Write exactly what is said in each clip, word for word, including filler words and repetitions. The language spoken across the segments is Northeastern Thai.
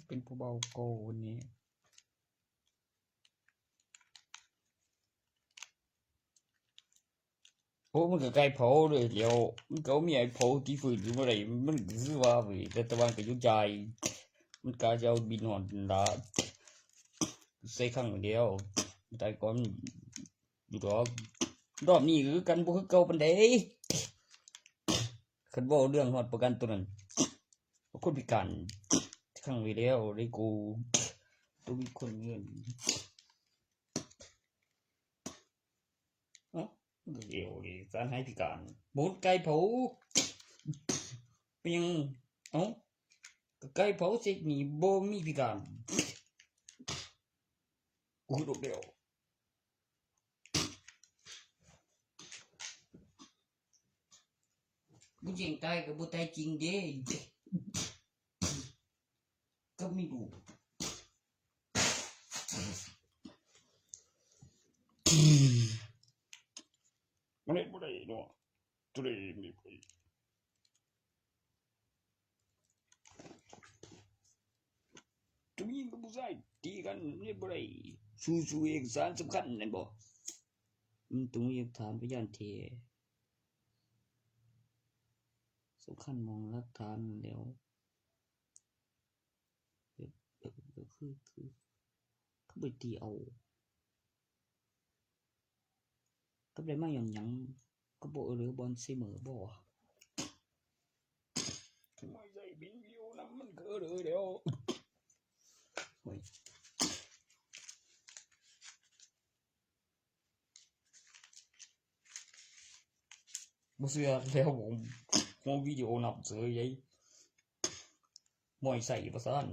เป็นผู้เบาโกวันนี้ โอ้ มันก็ไก่เผาเลยเดี๋ยว มันก็มีไอ้เผาที่ฟืนอยู่เมื่อไหร่ มันก็คือว่าเว้ย แต่ตะวันก็อยุ่งใจ มันก็จะเอาบินหอนละ ใส่ข้างเดียว แต่ก่อนอยู่ดอก รอบนี้คือกันบ่คือเก่าปานใด คันเว้าเรื่องฮอดประกันตัวนั้น คนพิการข้างไว้แล้วได้กู ต้องมีคนเงิน เอ้า เดี๋ยวดิ สารให้พิการ หมูไก่เผา เป็นหยัง เอ้า ก็ไก่เผาเสร็จนี่บ่มีพิการ กูคิดออกแล้ว กูเจียงตายกับบ่ตายจริงเด้ ก็ไม่รู้ มันเฮ็ดบ่ได้เนาะ ตัวใดมีไป ผู้หญิงกับผู้ชายตีกันเฮ็ดบ่ได้ สู้ๆ เอกสารสำคัญนั่นบ่ มันต้องมีหลักฐานพยานแท้ สำคัญหม่องหลักฐานแล้ว แบบ แบบ แบบคือ คือ คือไปตีเอา กับได้มาย้อนหยัง ก็บ่เออหรือบอลเสมอบ่วะ ไม่ใช่บินวิวนำมันคือเลยเดี๋ยว โอ้ย บ่เชื่อแล้วผม ผมวิดีโอนับเฉยไอ้ มวยใส่ประสาน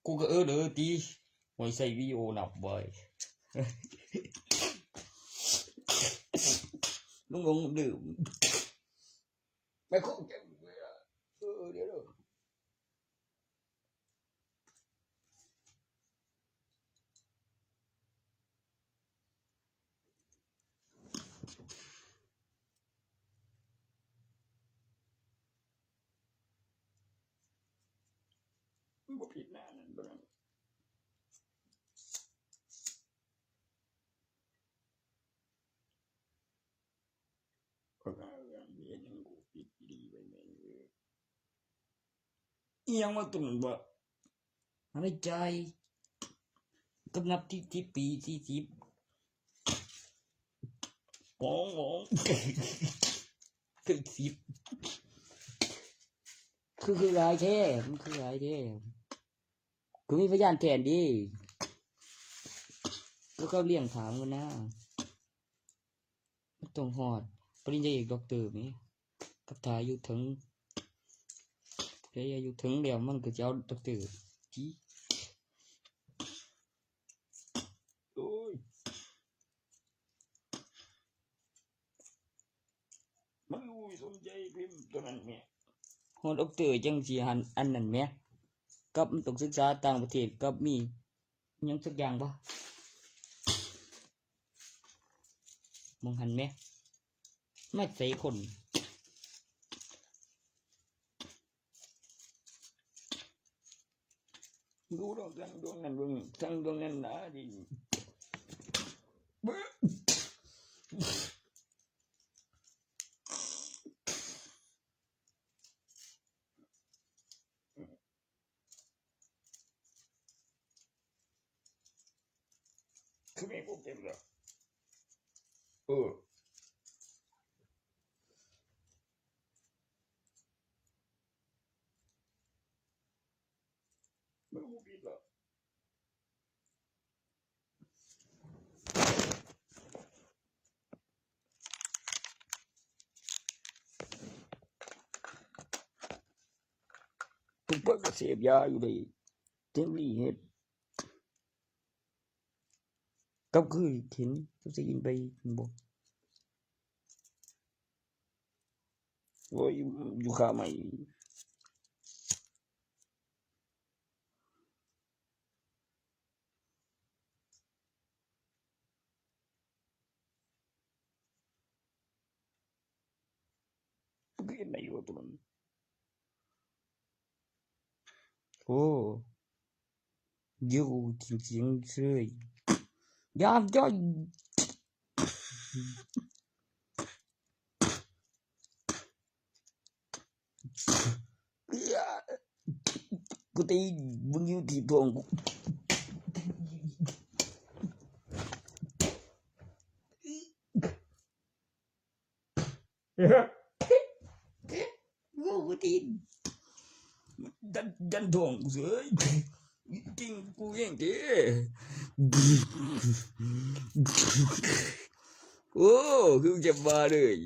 กูก็เออเด้อติ มวยใส่วิดีโอนับไว้ ลุงลงดื่ม ไม่คงแกเลยอะ เออ เดี๋ยวเด้อ มันบ่ผิดหน้านั่นบ่นั่น คนละเรื่องเรียนยังกูผิดดีไปแม่งเลย อีหยังมาตุ่นบ่ หาในใจ กำนับที่สิบปี ที่สิบ หมอง หมอง ถึงสิบ คือ คือหลายแท้ มันคือหลายแท้ คือมีพยานแทนดิ ก็เขาเลี้ยงถามกันนะ มันต้องฮอด ปริญญาเอกด็อกเตอร์นี่ กับถ้าอายุถึง เดี๋ยวอายุถึงแล้วมันก็จะเอาด็อกเตอร์จี โอ้ย มันรู้สนใจพิมพ์ตัวนั้นเนี่ย ฮอดด็อกเตอร์จังสิหันอันนั้นแหม กับมันต้องศึกษาต่างประเทศ กับมีหยังสักอย่างบ่ มองหันแหม มาใส่คน ดูดอกทางดวงนั้นเบิ่ง ทางดวงนั้นหนาดิ คือมีพวกเต็มเลย เออ มันบ่ผิดหรอก ทุกคนก็เสพยาอยู่เลย เต็มที่เฮ็ด กับคือเห็น ก็จะกินไปบ่ โอ้ย อยู่ข้าใหม่ เห็นไหนอยู่ตรงนั้น โอ้ เดี๋ยวกูทิ้งเสียงเฉย ยามย่อย กูตีมึงอยู่ที่ท้องกู กูตีน ดัน ดันท้องกูเฉย กินกูเองเด้ โอ้ คือจะมาเลย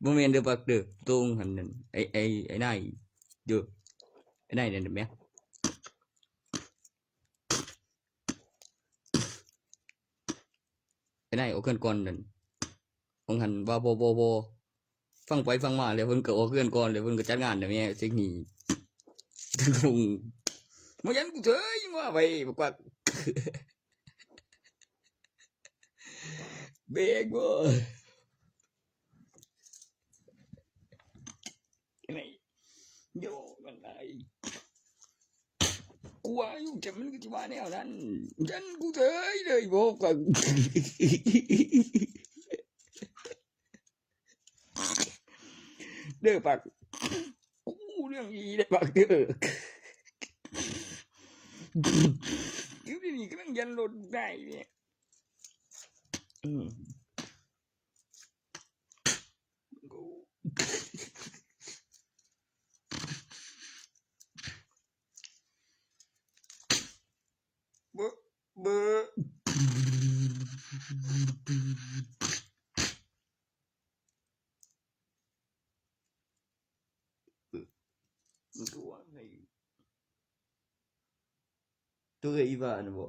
บ่แม่นเด้อปักเด้อ ตรงหันนั่น ไอ้ ไอ้ ไอ้นายเด้อ ไอ้นายนั่นแหม ไอ้นายออกเฮือนก่อนนั่น ของหันว่าบ่ บ่ บ่ ฟังไปฟังมาแล้วเพิ่นก็ออกเฮือนก่อน แล้วเพิ่นก็จัดงานน่ะแหม เซ็กนี่ ลง มายันกูเฉย มาไป บักกวัก เบรกบ่ โยมันไอ้ กูว่าอยู่แต่มันก็สิว่าแนวนั้น ยันกูเฉยเลย บอกกับ เด้อปัก กูเรื่องอีได้ปักเด้อ อยู่ดีๆก็นั่งยันรถได้เนี่ย อืม เบอร์ เบอร์ มันก็ว่าไง ตัวอีบ้านะบ่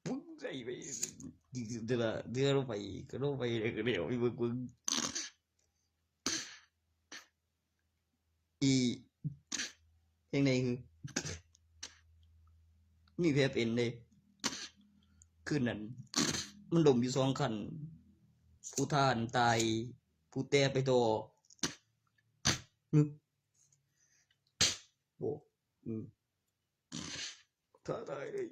ปึ้งใส่ไป เดือดเดือดลงไป ก็ลงไปเลย ก็เดี๋ยวไปเบิ่งเบิ่ง อี จั่งใดคือ มีแผลเป็นเด้ คืนนั้น มันล้มอยู่สองคัน ผู้ท่านตาย ผู้แต่ไปต่อ หึ โอ้ อืม ท้าทายเลย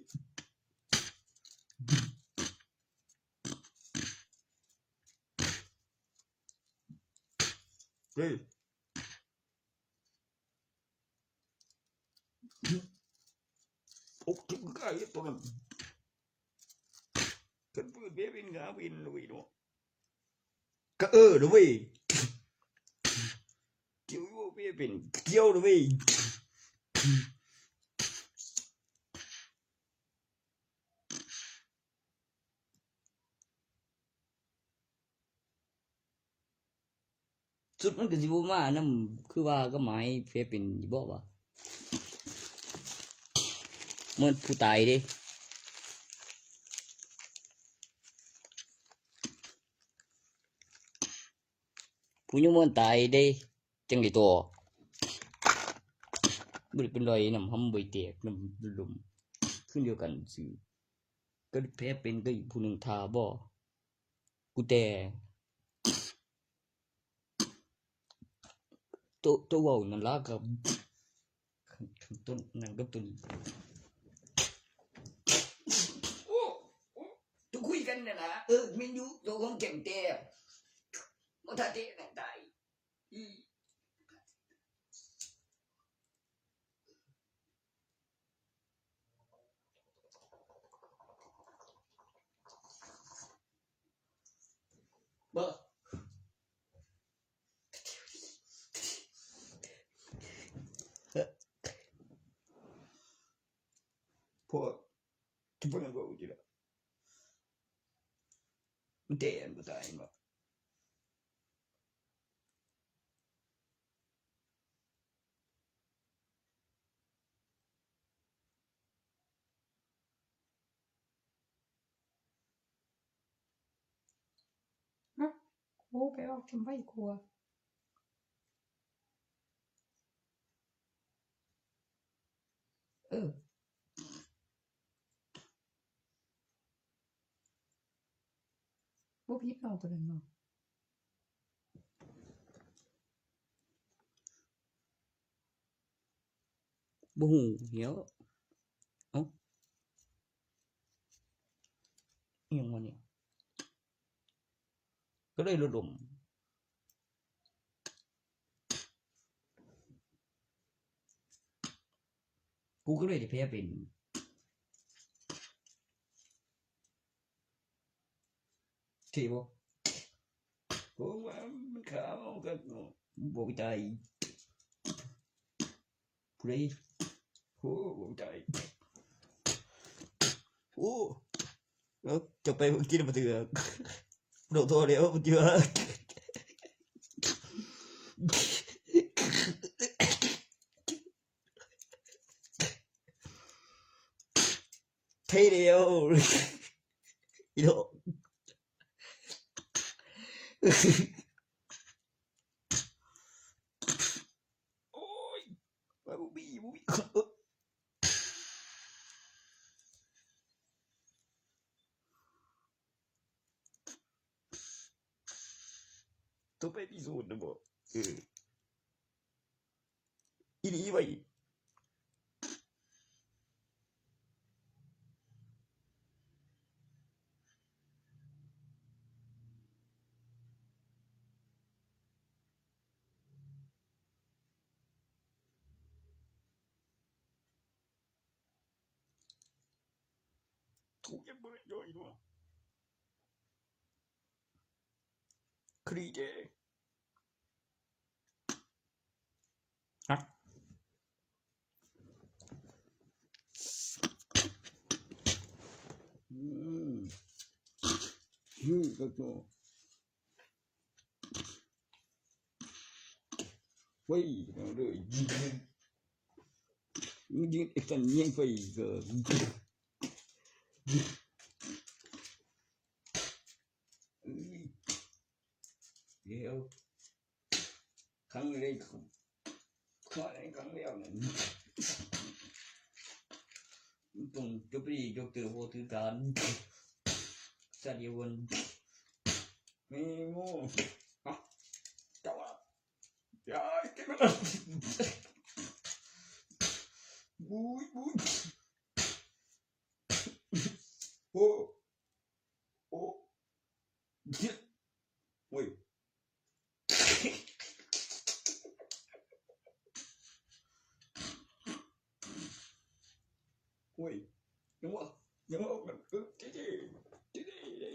เฮ้ย โอ้ ถึงไกลตัวนั้น กันปืนเบบินงาบินลุยเนาะ ก็เออนะเว้ย เกี่ยวอยู่เว้ย เป็นเกี่ยวนะเว้ย สุดมันก็สิบ่มานำ คือว่าก็หมายเพียเป็นอยู่บ่วะ เหมือนผู้ตายเด้ ผู้ยังบ่ตายเด้ จั่งได้ต่อ บ่ได้เป็นรอยนำ หำบ่ได้แตกนำลม คืนเดียวกันซื่อ ก็แผลเป็นก็อีกผู้หนึ่งท่าบ่ กูแต่ โต โตเว้านั่นล่ะครับ ต้นนั่นกับต้น โอ้ โอ้ ตัวคุยกันเนี่ยนะ เออ แม่นอยู่ ตัวของแก่งแต่ บ่ทันได้นั่นตาย อี บ่ พวก ทุกคนก็อยู่แล้ว มันเตะมันบ่ตายบ่ ฮะ โอ้ ไปออกจนไหวกลัว เออ บ่ผิดเนาะ ตัวนั้นเนาะ บ่ฮู้เหี่ยว เอ้า อิหยังวะเนี่ย ก็เลยลดลง กูก็เลยได้แพ้เป็น เท่บ่ โอ้ ว่ามันขาวกันเนาะ บ่ใจ ผู้ใด โอ้ บ่ใจ โอ้ แล้วจะไปกินมาเถื่อ โดดโทษแล้วเถื่อ เท่เดียว อีโด โอ้ย ไปบ่มี บ่มี ต้องไปพิสูจน์นะบ่ เออ อีหลีไว้ ถูกยังบ่ได้ย่อยเนาะ ครีเจ ฮะ อืม อืม ก็โต เฮ้ย เอาเลย ยิง ยิง ไอ้สันยิงไปเถอะ เดี๋ยว ครั้งแรก ครั้งแรก ครั้งเดียวนั่น ต้องจะไปยกเตอร์โพถือการ สัตว์เยาวัน มีหมู่ ฮะ เจ้าอะ อย่าเก็บมัน บุย บุย โอ้ โอ้ เฮ้ย โอ้ย โอ้ย ยังวะ ยังวะ เออ เจ๊ เจ๊ เจ๊ เจ๊ เจ๊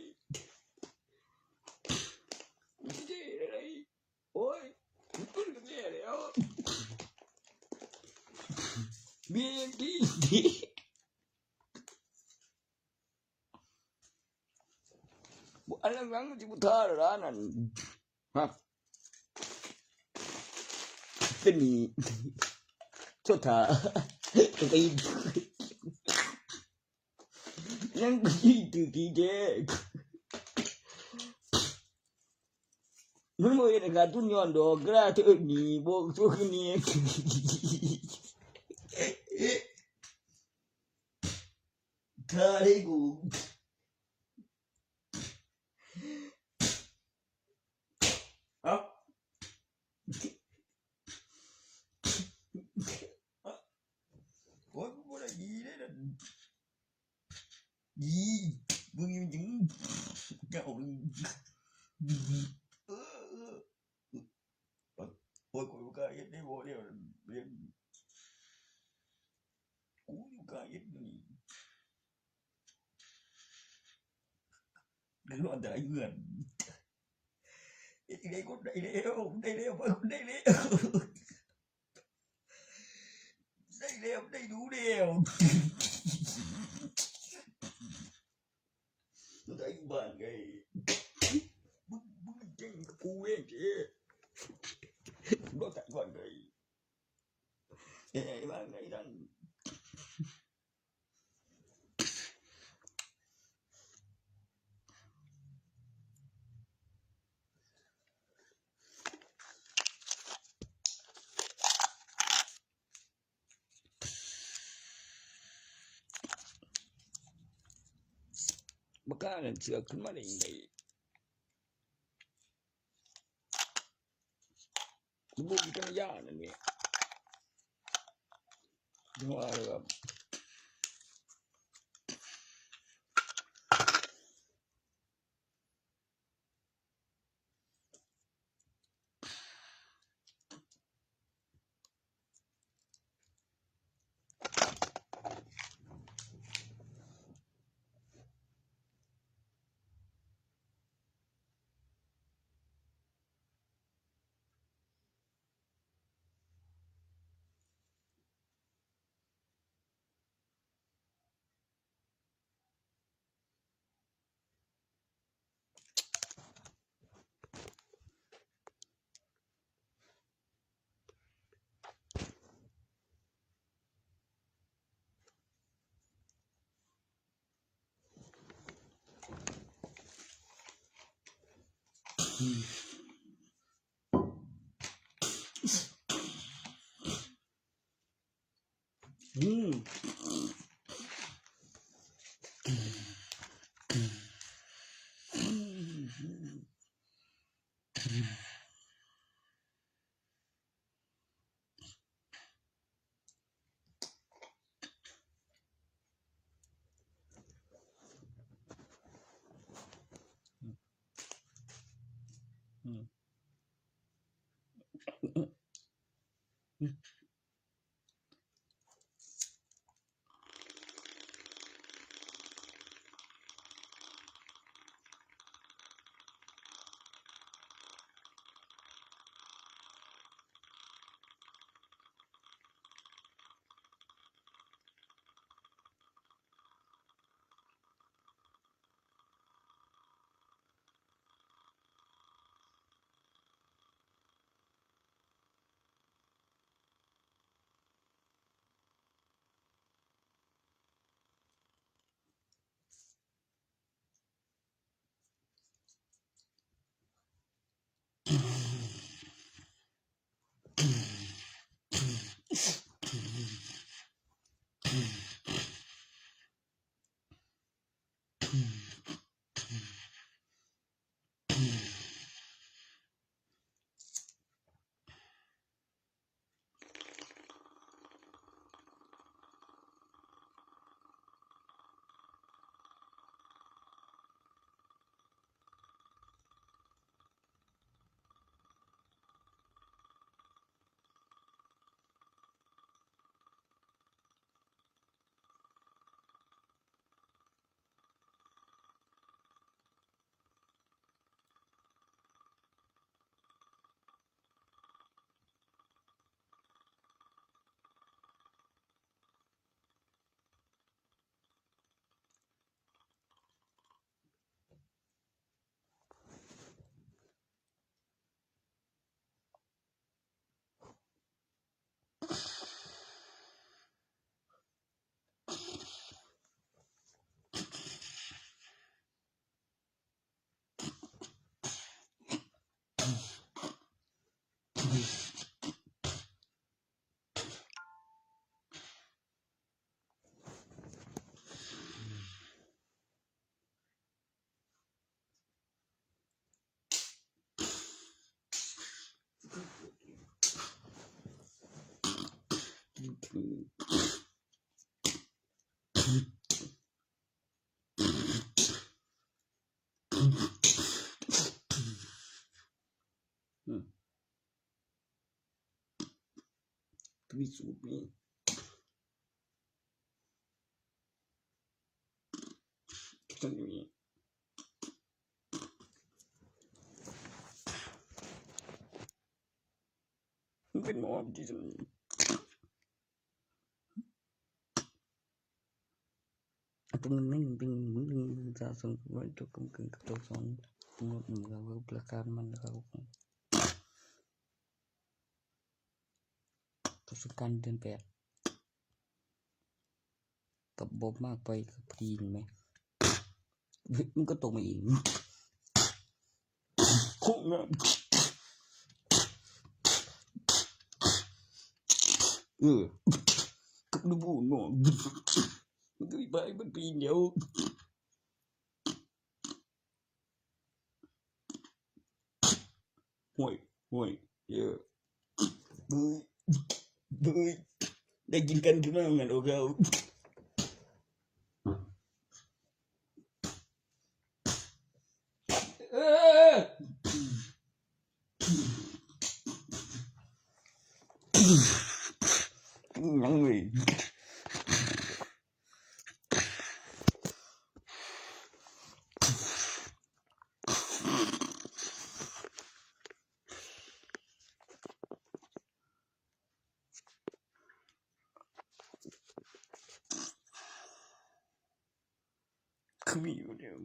เจ๊ โอ้ย มันขึ้นกันแย่แล้ว มีอย่างที่ดี บ่ อันหลังๆ มันสิบ่ท่าแล้วล่ะนั่น ฮะ เป็นหนี้ โทษท่า ตัวเอง ยังถือขี้แจก มันบ่เฮ็ดให้ขาดทุนย้อนดอก กระเทิงหนี้ บ่ โชคหนี้ ท่าให้กู เอ้า โอ๊ย บ่ได้ดีเด้อนั่น ดี มึงยัง เก่าเลย เออ เออ โอ๊ย กูบ่กล้าเฮ็ดได้บ่เดี๋ยว เรียน กูอยู่กล้าเฮ็ดนี่ เดี๋ยวรอแต่เพื่อน เฮ็ดจั่งใดก็ได้แล้ว ได้แล้ว ได้แล้ว ได้แล้ว ได้ดูแล้ว ได้บ้านไง มึง มึงเก่งกับกูเองเจ้ รอแต่ก่อนไง เอ้ย บ้านไงนั่น เ บักข้านั่นเสือกขึ้นมาได้ยังไง บ่มีจักรยานอันนี้ จังว่าแบบ อืม อืม อืม มีสูตรนี่ จังนี้ มันเป็นหมอที่สุด อันตัวหนึ่งหนึ่งหนึ่งหนึ่งหนึ่งสะสมไว้ตัวกลมกลืนกับตัวสอง กำหนดหนึ่ง แล้วก็ประการมัน แล้วก็ ทศกัณฐ์เดือนแปด กับบ่มากไปกับพอดีเห็นไหม เฮ้ย มันก็ตกมาเอง โคตรงาม เออ กับดูบูนเนาะ มันก็มีใบมันปีนเดียว ห้วยห้วยเยอะ เฮ้ยเฮ้ย ได้กินกันขึ้นมาเหมือนโอเค เออ ยังเลย คือมีอยู่เดียว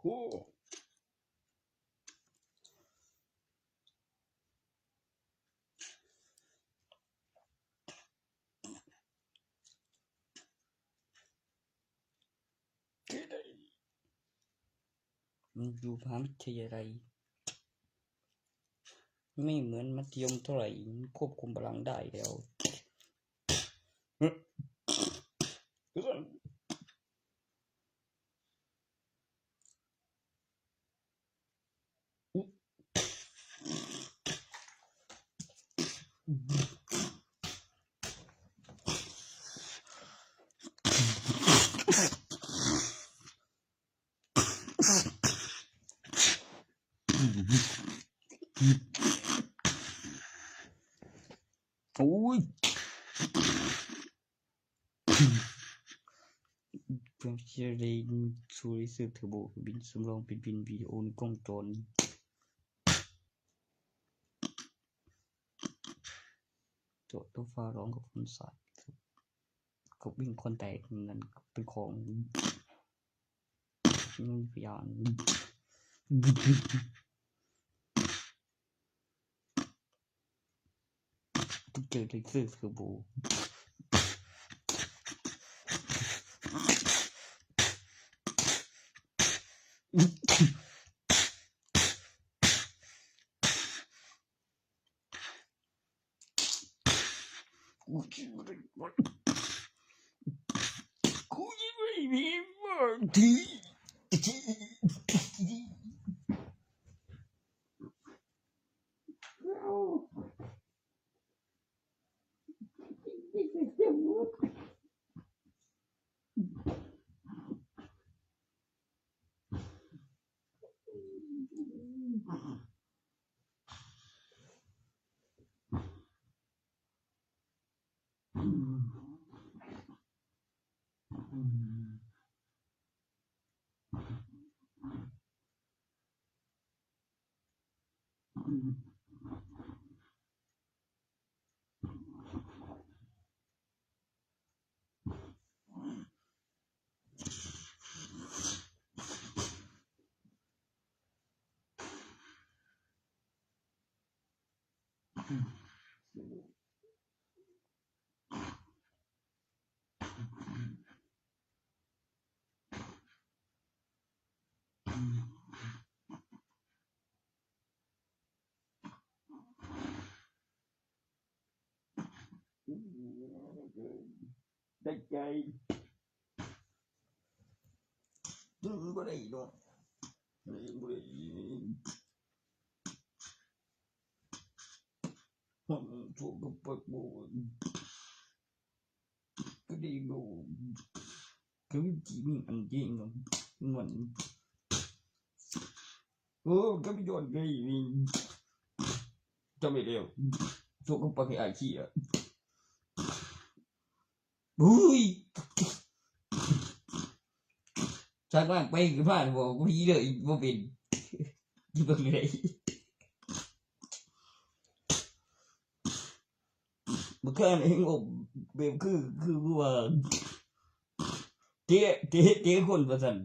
โอ้ มันอยู่มหาวิทยาลัย ไม่เหมือนมัธยมเท่าไหร่ มันควบคุมพลังได้แล้ว โอ้ย เพื่อที่จะได้สู่รีเซิร์ฟเทอร์โบ บินสำรองเป็นบินวิดีโอในกล้องจร โจทย์ตัวฟ้าร้องกับคนสาย กับวิ่งคนแตกนั่นเป็นของ นี่พยาน ต้องเจอเลเซอร์เทอร์โบ กูยังไม่มีวันที่ ได้ใจ ดึงบ่ได้เนาะ ดึงบ่ได้ ห้องโถงก็เปิดบ่ ก็ได้บ่ ก็มีจีมีอันจริงเนาะ มัน โอ้ ก็ไม่ยอดเลยนี่ จำไม่ได้ โถงก็เปิดให้อาชีพอะ อุ้ย สร้างมากไปคือพลาดบอกว่าอีเลยบ่เป็น ที่เบิ่งเลย บ่เคยเห็นงบแบบคือ คือว่า เตะ เตะ เตะคนว่าซั่น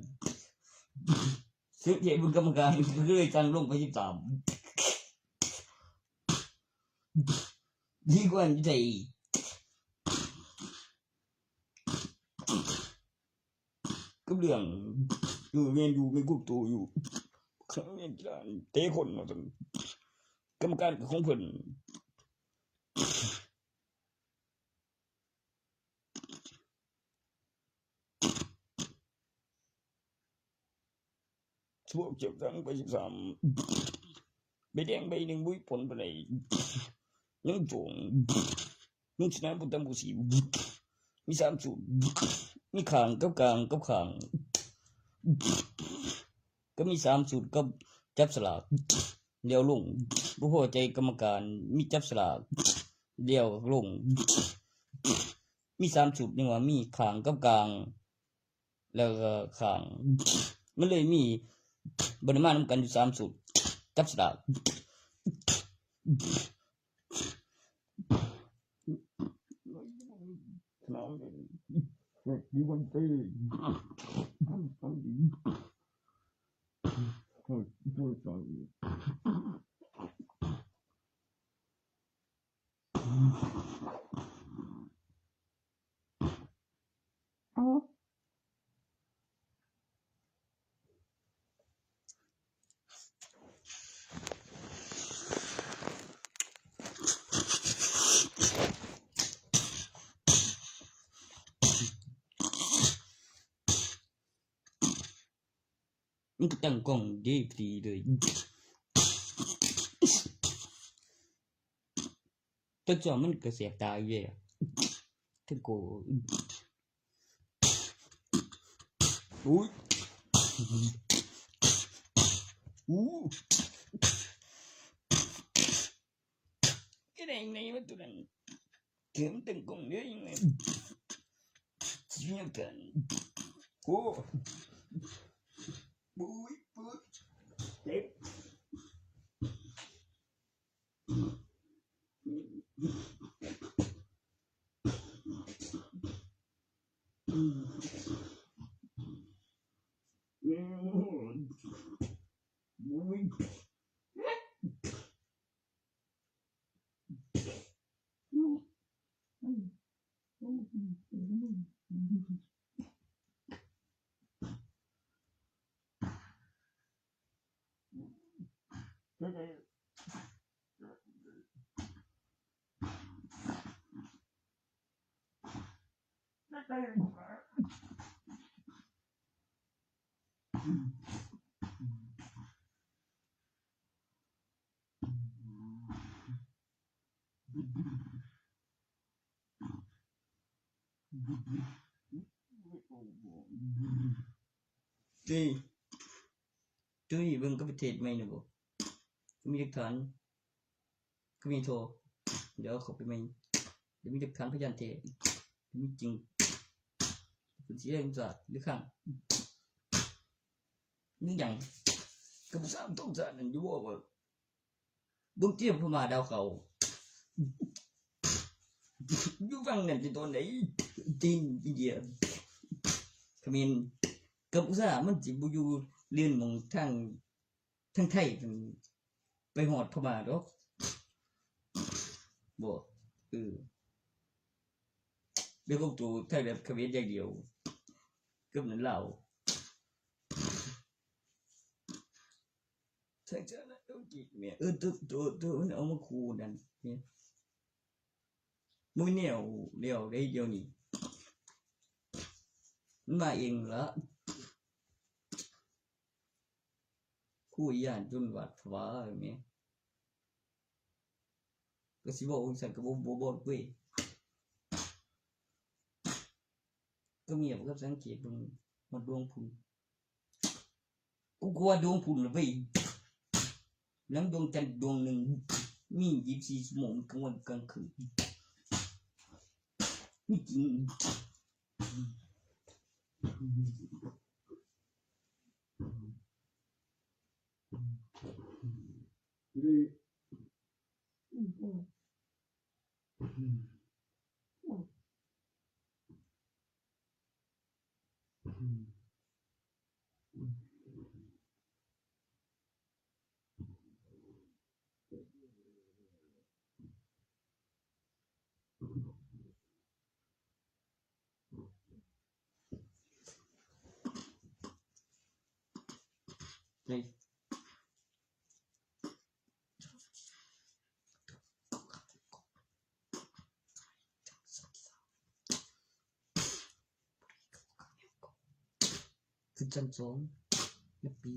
ซึ่งเตะเบิ่งกรรมการ ก็เลยสั่งลงไปสิบสาม ดีกว่าใจ กับเรื่อง อยู่แม่นอยู่ในกลุ่มตัวอยู่ ครั้งนี้เตะคนว่าซั่น กรรมการก็ของเพิ่น พวกเจ็บทั้งไปสิบสาม ใบแดงใบหนึ่งบุ้ยผลไปไหน ยังโจง ยังชนะบุญตำบุญสี มีสามสูตร มีข้างกับกลางกับข้าง ก็มีสามสูตรกับจับสลาก เดี่ยวลง บ่พอใจกรรมการ มีจับสลาก เดี่ยวลง มีสามสูตรนี่หว่า มีข้างกับกลาง แล้วก็ข้าง มันเลยมี บ่ได้มานำกันอยู่สามสูตร จับสลาก มันก็ตั้งกล้องดีดีเลย แต่จอมันก็แสบตาอยู่เลยอะ ถึงโก อุ้ย อู้ ก็ได้ไงวะตัวนั้น เกมตั้งกล้องเยอะยังไง เสียงกัน โอ้ ปุ้ย ปุ้ย เจ็บ ปุ้ย นี่ จุ้ยเบิ่งกับประเทศใหม่นะบ่ มีหลักฐาน ก็มีโทร เดี๋ยวเขาไปใหม่ เดี๋ยวมีหลักฐานพยานเท มีจริง คุณสิเรียกศาสตร์หรือข้าง นี่หยัง กับสามต้องศาสตร์นั่นอยู่บ่ว่า เบิ่งเตรียมพม่าดาวเขา อยู่ฝั่งนั้นเป็นตอนไหน จีน อินเดีย เขมร กัมพูชา มันสิบ่อยู่เลียนหม่องทาง ทางไทย ไปฮอดพม่าดอก บ่ เออ เดี๋ยวก็ตัวไทยแบบเขมรอย่างเดียว กับนั้นลาว ใช่ใช่นะต้องกินเนี่ย เออ ตัว ตัว ตัวมันเอามาคูนั่นเนี่ย มันแนวเดียวได้เดียวนี่ มันมาเองละ คู่ย่านจนหวาดผวาเลยแม่ ก็สิบอกว่าซั่นก็บ่ บ่บอกเว้ย ก็เงียบครับ สังเกตเบิ่ง ฮอดดวงพุ่น กูกลัวดวงพุ่นละเว้ย หลังดวงจันทร์ดวงหนึ่ง มียี่สิบสี่ชั่วโมง กลางวันกลางคืน มีจริง เ นี่ ขึ้นชั้นสอง นับปี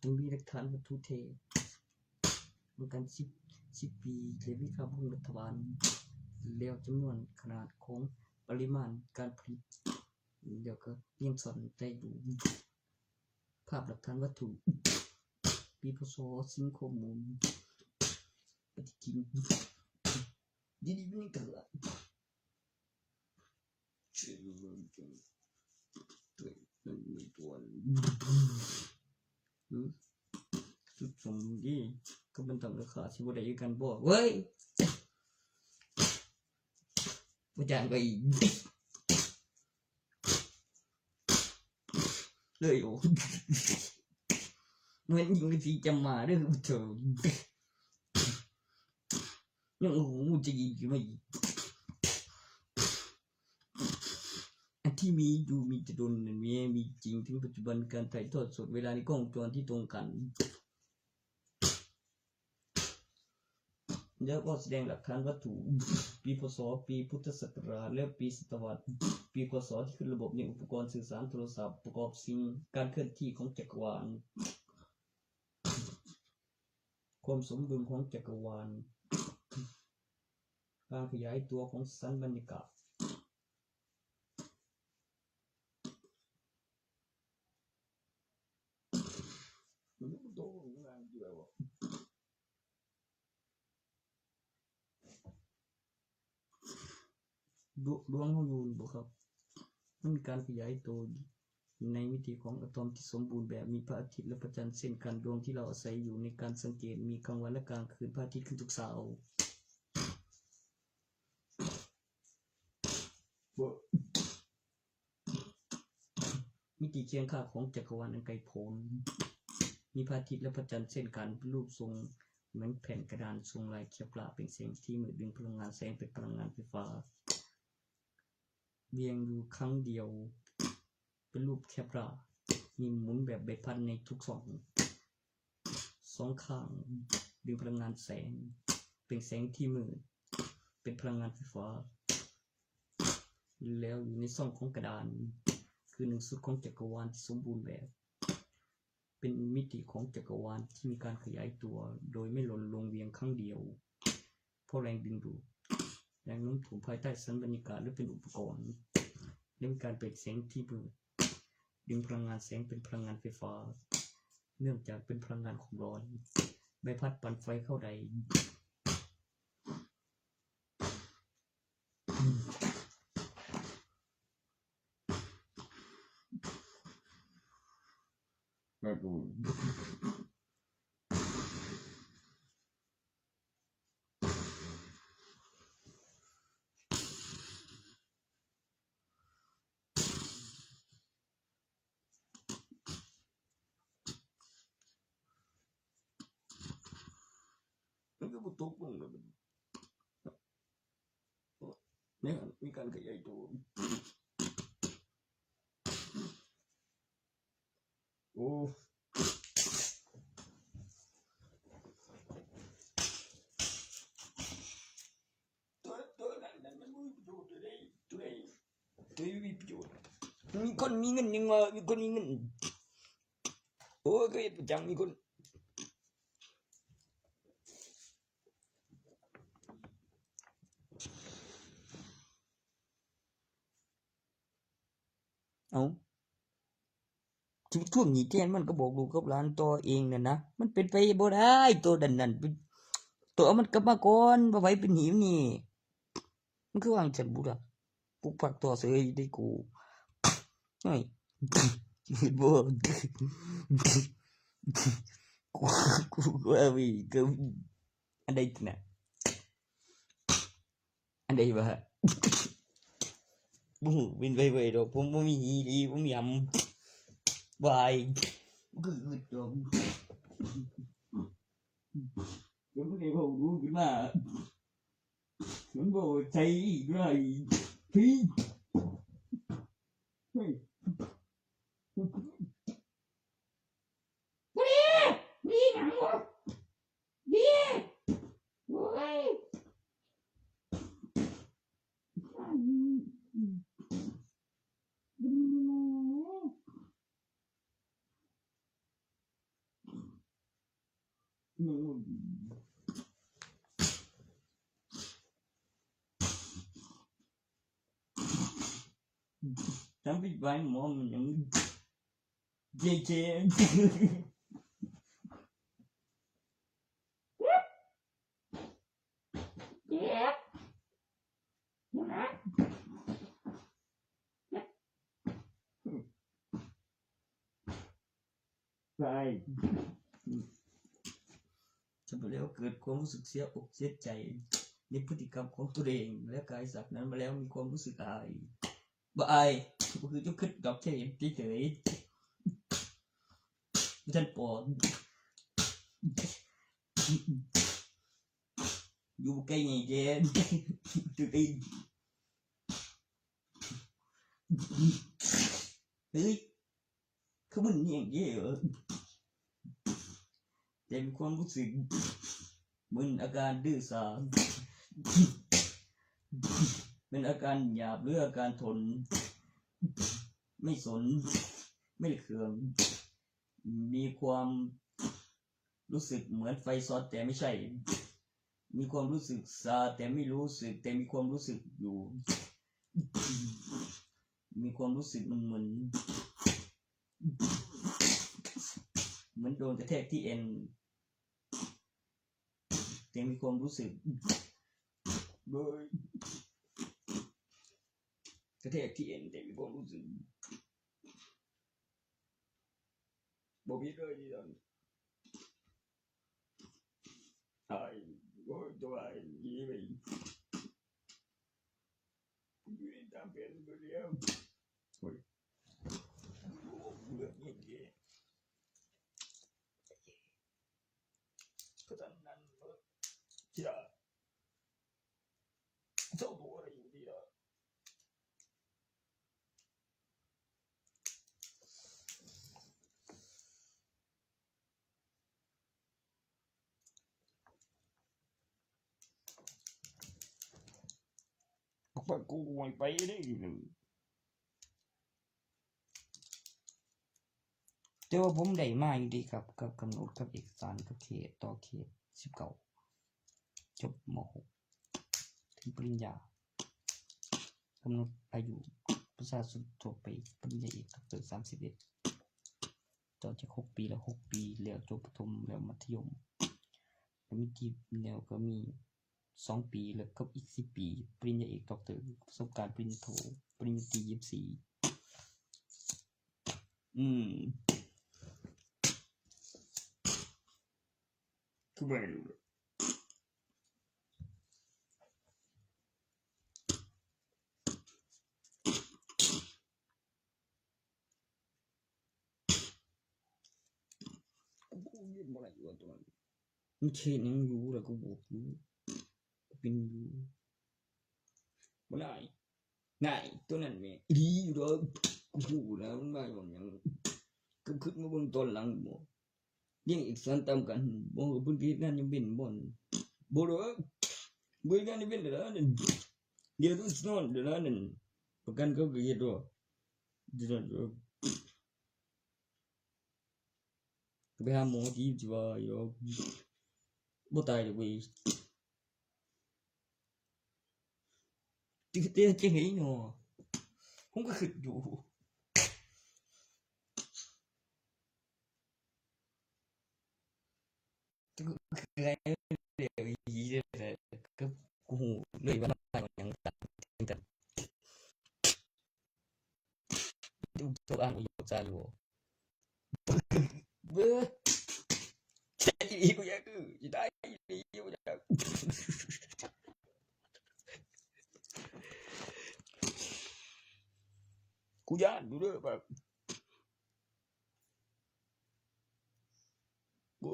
ต้องมีหลักฐานวัตถุเทศ ป้องกันสิบ สิบปี และวิภาควิจารณ์รัฐบาล แล้วจำนวนขนาดของปริมาณการผลิต แล้วก็เรียงซ้อนได้อยู่ ภาพหลักฐานวัตถุ ปี พ.ศ. สิ่งข้อมูล ปฏิทิน ดีดีนี่กันละ ตัวนั้นมีตัว อืม สุดสมดี ก็เป็นต่างราคาที่บ่ได้กันบ่ เว้ย อาจารย์ก็อีก เลยโอ้ เหมือนยิงสีจำมาเด้อ เถอะ ยังโอ้โห จะยิงอยู่ไหม อันที่มีอยู่มีแต่โดน มี มีจริง ถึงปัจจุบันการถ่ายทอดสดเวลาในกล้องวงจรที่ตรงกัน แล้วก็แสดงหลักฐานวัตถุ ปี พ.ศ. ปีพุทธศักราช และปีศตวรรษ ปี ค.ศ. ที่ขึ้นระบบในอุปกรณ์สื่อสารโทรศัพท์ ประกอบสิ่งการเคลื่อนที่ของจักรวาล ความสมดุลของจักรวาล การขยายตัวของชั้นบรรยากาศ ดวง ดวงเฮาอยู่นี่บ่ครับ มันมีการขยายตัวในมิติของอะตอมที่สมบูรณ์แบบ มีพระอาทิตย์และพระจันทร์เช่นกัน ดวงที่เราอาศัยอยู่ในการสังเกต มีกลางวันและกลางคืน พระอาทิตย์ขึ้นทุกเช้า มิติเคียงข้างของจักรวาลอันไกลโพ้น มีพระอาทิตย์และพระจันทร์เช่นกัน เป็นรูปทรงเหมือนแผ่นกระดานทรงลายเคปลาร์ เป็นแสงที่มืด ดึงพลังงานแสงเป็นพลังงานไฟฟ้า เวียงอยู่ครั้งเดียว เป็นรูปเคปลาร์ มีหมุนแบบใบพัดในทุกสอง สองข้าง ดึงพลังงานแสง เป็นแสงที่มืด เป็นพลังงานไฟฟ้า แล้วอยู่ในช่องของกระดาน คือหนึ่งสุดของจักรวาลที่สมบูรณ์แบบ เป็นมิติของจักรวาลที่มีการขยายตัวโดยไม่หล่นลงเวียงครั้งเดียว เพราะแรงดึงดูด แรงโน้มถ่วงภายใต้ชั้นบรรยากาศ และเป็นอุปกรณ์ และมีการเปล่งแสงที่มืด ดึงพลังงานแสงเป็นพลังงานไฟฟ้า เนื่องจากเป็นพลังงานความร้อน ใบพัดปั่นไฟเข้าใด ไม่รู้ มันก็บ่ตกลงแล้วบัดนี้ เนี่ย มีการขยายตัว โอ้ ตัว ตัวนั้น นั้นมันบ่มีประโยชน์เลย ตัวใด ตัวใดมีประโยชน์ มีคนมีเงินยังว่า มีคนมีเงิน โอ้ย ก็เฮ็ดประจัง มีคน เอ้า ทุกช่วงนี้แทนมันก็บอกลูกกับหลานต่อเองนั่นนะ มันเป็นไปบ่ได้ ตัวดันนั่นเป็น ตัวเอามันกลับมาก่อน บ่ไหวเป็นหิวนี่ มันคือวางจันบุระ ปลุกปักต่อเสยได้กู เฮ้ย บ่ กู กูก็เอาไปอีกก็ อันใดนะ อันใดวะ บ่ฮู้เป็นไปบ่ได้ดอก ผมบ่มีหีดี ผมมีหำ วาย คือคือจม เดี๋ยวมึงได้เว้ารู้ขึ้นมา มันบ่ใช่อีกเลย พี่ เฮ้ย เบียร์ เบียร์หยังวะ เบียร์ โอ้ย ทำผิดไปหมอมันยัง เจ๊เจ๊ ใช่ ทำไปแล้วเกิดความรู้สึกเสียอกเสียใจ ในพฤติกรรมของตัวเอง และกายสัตว์นั้นมาแล้วมีความรู้สึกอาย บ่อาย ก็คือจะคิดดอกเฉยเฉยๆ บ่ทันปอด อยู่ใกล้ไงแก ตัวเอง เฮ้ย คือมันอย่างเงี้ยเหรอ แต่มีความรู้สึก เหมือนอาการดื้อสา เป็นอาการหยาบหรืออาการทน ไม่สน ไม่เคือง มีความรู้สึกเหมือนไฟช็อตแต่ไม่ใช่ มีความรู้สึกชาแต่ไม่รู้สึก แต่มีความรู้สึกอยู่ มีความรู้สึกมันเหมือน เหมือนโดนกระแทกที่เอ็น แต่มีความรู้สึก โดยกระแทกที่เอ็น แต่มีความรู้สึก บ่ผิดเลยที่ตอน ไอ้ โอ้ย ตัวไอ้ นี่ไป อยู่ในตามแผนไปแล้ว โอ้ย เลือดเย็นๆ ก็ตอนนั้น เออ ที่ละ เจ้าตัวอะไรอยู่ดีล่ะ ออกไป กูไม่ไปได้เลย แต่ว่าผมได้มาอยู่ดีครับ กับกำหนดกับเอกสารกับเขตต่อเขตสิบเก้า จบ ม.หก ถึงปริญญา กำหนดอายุประชาชนทั่วไป ปริญญาเอก ด็อกเตอร์ สามสิบเอ็ด ต่อจากหกปี แล้วหกปี แล้วจบประถม แล้วมัธยม แล้วมีที่ แล้วก็มีสองปี แล้วก็อีกสิบปี ปริญญาเอก ด็อกเตอร์ ประสบการณ์ปริญญาโท ปริญญาตรี ยี่สิบสี่ อืม คือไม่รู้เลย กูเห็นบ่ได้อยู่ว่าตัวนั้น มันเขียนหยังอยู่ แล้วกูบอกอยู่ กูเป็นอยู่ บ่ได้ นาย ตัวนั้นแม่งอีหลีอยู่ดอก กูฮู้แล้วมันมาย้อนหยัง ก็คิดมาเบิ่งตอนหลังบ่ เรียนเอกสารตามกัน บ่ เพิ่นไปเฮ็ดงานอยู่เว้นบ่ บ่ดอก บ่เฮ็ดงานอยู่เว้นเด้อนั่น เดี๋ยวต้องนอนเด้อนั่น ประกันเขาก็เฮ็ดดอก เดี๋ยวนั้น เออ ก็ไปหาหมอที่สิว่าอยู่ดอก บ่ตายดอกเว้ย ติดเตียงจังไงเนาะ ผมก็คิดอยู่ คือไงเดี๋ยวอีเด้อ ก็กูฮู้เลยว่ามันหยังกัน ดูตัวอ่านอยู่จ้าอยู่ เบ้อ ดูเด้อแบบกู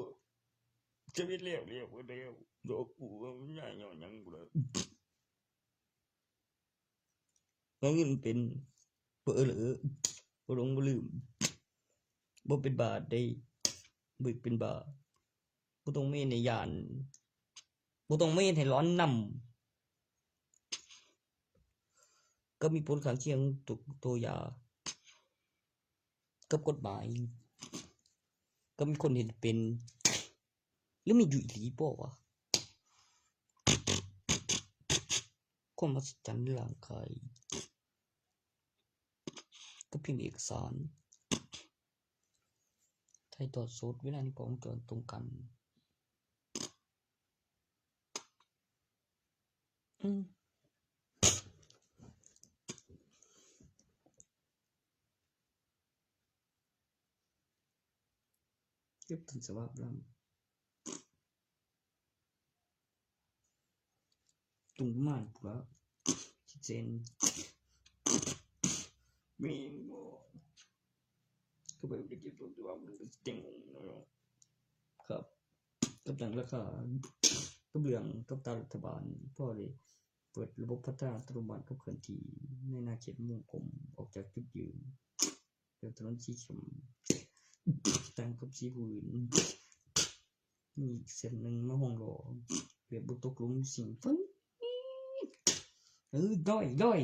ชีวิตเรียบเรียบก็แล้วดอกกูก็ง่ายหย่อนหยังกูเลยแล้วเงินเป็นเบอร์เลยบ่หลงบ่ลืมบ่เป็นบาทได้บ่เป็นบาทบ่ต้องมีในยานบ่ต้องมีให้ร้อนนำ ก็มีผลข้างเคียงตัวตัวยา กับกฎหมาย ก็มีคนเห็นเป็น หรือมีอยู่อีหลีบ่วะความมหัศจรรย์ในร่างกายก็พิมพ์เอกสารถ่ายทอดสดเวลานี้กล้องวงจรตรงกัน อืมเก็บต้นฉบับลำตุงประมาณพุ้นละคิดเซนมีบ่ก็ไปเก็บต้นฉบับมันก็เต็งเนาะครับ กับดังราคากับเรื่องกับตารัฐบาลพอได้เปิดระบบพัฒนาอัตโนมัติกับเคลื่อนที่ในอาณาเขตวงกลมออกจากจุดยืน แบบถนนสีเข้มต่างกับสีผู้อื่นมีอีกเส้นหนึ่งมาห้องรอแบบบ่ตกหลุมสิ่งเพิ่นเออด้อยด้อย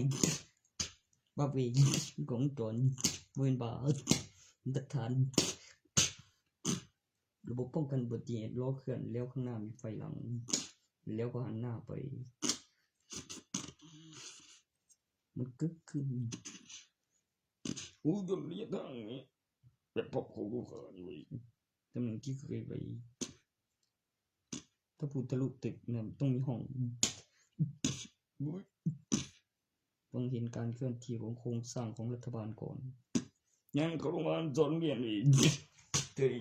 บาเวงของจอนเวนบาประธานระบบป้องกันอุบัติเหตุล้อเคลื่อนแล้วข้างหน้ามีไฟหลัง แล้วก็หันหน้าไป มันกึกขึ้น อู้ยนระยะทางนี้แบบพบของลูกค้าอยู่อีกตำแหน่งที่เคยไป ถ้าพูดทะลุตึกเนี่ยต้องมีห้องอุ๊ยต้องเห็นการเคลื่อนที่ของโครงสร้างของรัฐบาลก่อนยังเขาลงมาจอนเวียนอีกเฮ้ย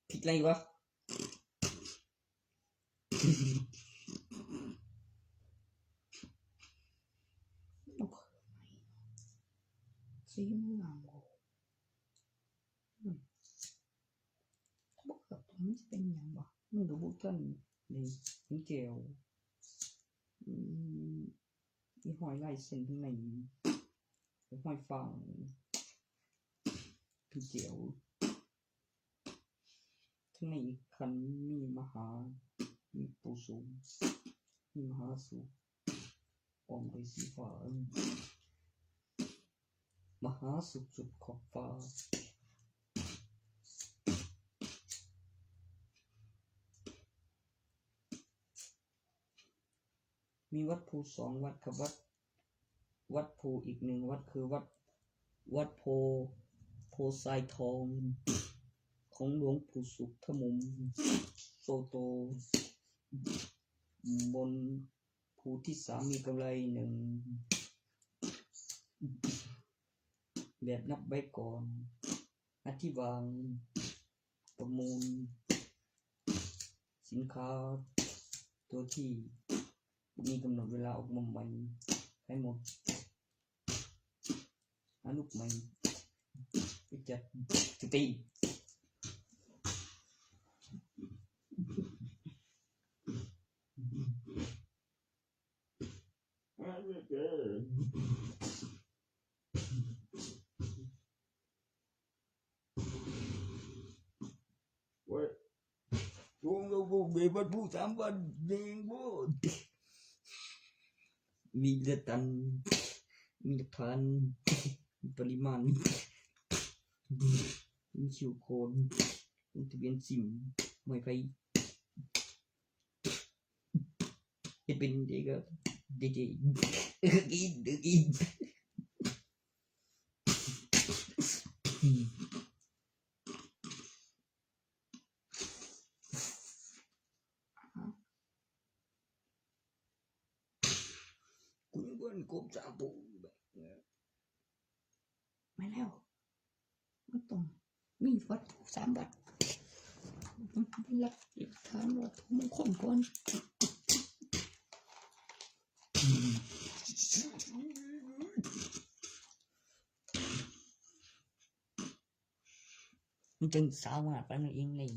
ผิดอะไรวะ สีม่วง อืม บ่เกือบมันสิเป็นหยังวะ มันก็บ่ทันได้เห็นแก้ว อืม มีห้อยลายเซ็นข้างใน มีห้อยฟาง มีแก้ว ข้างในอีกคันมีมหา มีปู่สูง มีมหาสูง อ้อมด้วยสีฟ้า มหาสุขสุดขอบฟ้า มีวัดภูสองวัดครับ วัด วัดภูอีกหนึ่งวัดคือวัด วัดโพ โพทรายทอง ของหลวงปู่สุขทมุมโซโต บน ภูที่สามมีกำไรหนึ่ง แบบนับไว้ก่อน อธิวาง ประมูล สินค้า ตัวที่มีกำหนดเวลาออกมาใหม่ให้หมด หาลูกใหม่ไปจัดสตี What? โอ้เบบัดผู้สามวันเองโว้ยมีเลือดตัน มีหลักฐาน มีปริมาณ มีคิวโคน มีทะเบียนซิม ไม่ไป เฮ็ดเป็นเด็กก็เด็กๆ เด็กๆ เด็กๆ กูยังบ่ทันครบสามตัวอยู่แบบเนี้ย มาแล้ว มันต้องมีวัตถุสามวัตถุ มันเป็นหลัก หลักฐานวัตถุมงคลก่อน มันจึงสามารถไปนั่นเองเลย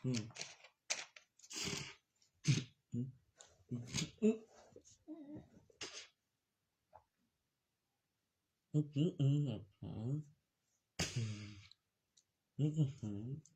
อืม อืม อืม อืม อืม อืม อืม อืม อืม อืม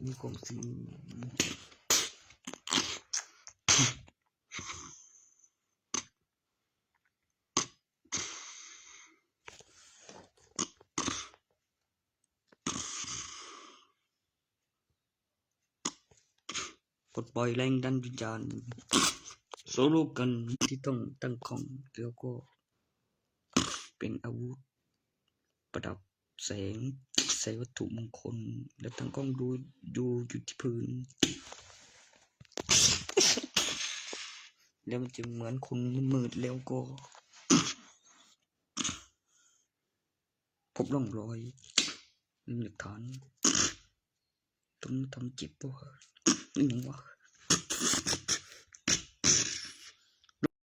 มีความสุข ปลดปล่อยแรงดันวิญญาณ สโลแกนที่ต้องตั้งของ แล้วก็เป็นอาวุธประดับแสง ใส่วัตถุมงคล แล้วตั้งกล้องดู ดูอยู่ที่พื้น แล้วมันจะเหมือนคนมืดๆ แล้วก็ พบร่องรอย มีหลักฐาน ต้องทำจิตปะวะ นี่หยังวะ